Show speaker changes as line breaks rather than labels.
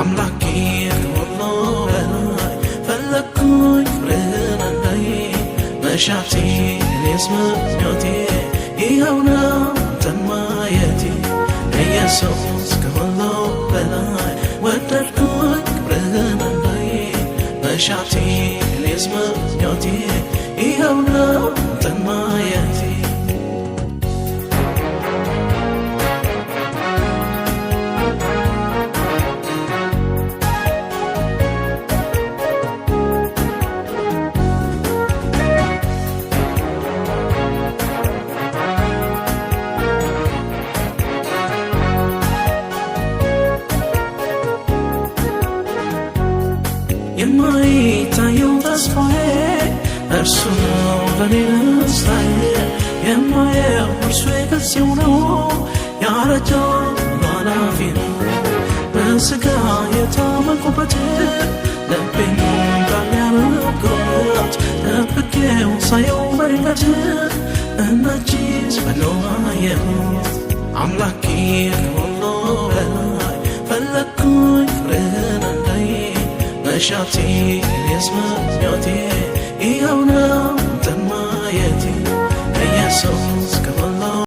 አምላኬ ከሁሉ በላይ ፈለግኩኝ ፍቅርህን እንዳይ፣ መሻቴ እኔስ ምኞቴ ይኸው ነው አንተን ማየቴ። ኢየሱስ ከሁሉ በላይ ወደድኩኝ ክብርህን እንዳይ፣ መሻቴ እኔስ ምኞቴ ይኸው ነው አንተን ማየቴ። የማይታየው ተስፋዬ እርሱ ነው ለኔ ደስታዬ፣ የማየው እርሱ የጊዜው ነው፣ ያረጀው ኃላፊ ነው። በሥጋ የታመንኩበት ልቤን ያረኩት ጠብቄው ሳየው በድንገት እነጂስ በለው አየሁት። አምላኬ ከሁሉ በላይ ፈለግኩኝ ፍቅርህን እንዳይ፣ መሻቴ እኔስ ምኞቴ ይኸው ነው አንተን ማየቴ። ኢየሱስ